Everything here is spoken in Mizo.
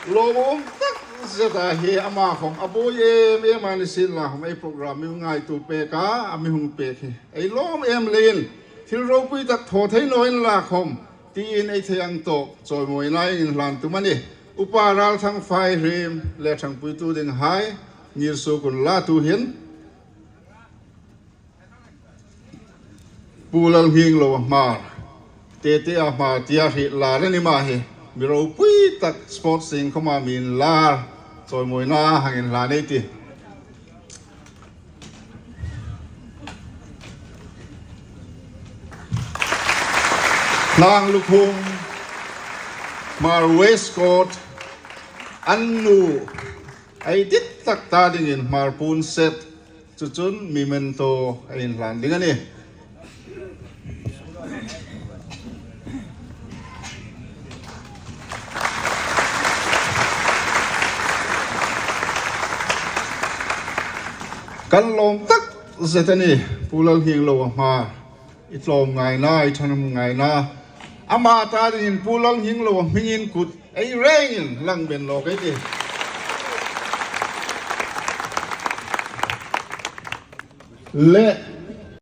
Lawmawm tak zet a hi ama khawm a bawi em em a ni sin la khawm ei program mi ngaitu pek a a mihung pek hi ei lawm em leiin thil ropui tak thaw thei nawiin la khawm tiin ei thei ang tawh chawimawi lai in hlan tum a ni. Upa Ralthang Fai Hrim leh Thangpuitu ding hai Ngir Su Kun la tu hin Pu Lalhming lo a hmar Tete a hmar tia hrih lar a ni mah hi mi ropui tak sports sing khawmah mi in lar chawimawina hang in hlan ei ti. Hlang lukhum Hmar Waistcoat an nu ei dik tak ta dingin Hmar pun set cucun memento a in hlan ding a ni. Kan lawm tak zet a ni. Pu Lalhinglo a hma i tlawm ngai na, i thanam ngai na. Amah ta dingin Pu Lalhinglo a hmingin kut ei rengin lang ben lawk ei ti. Le.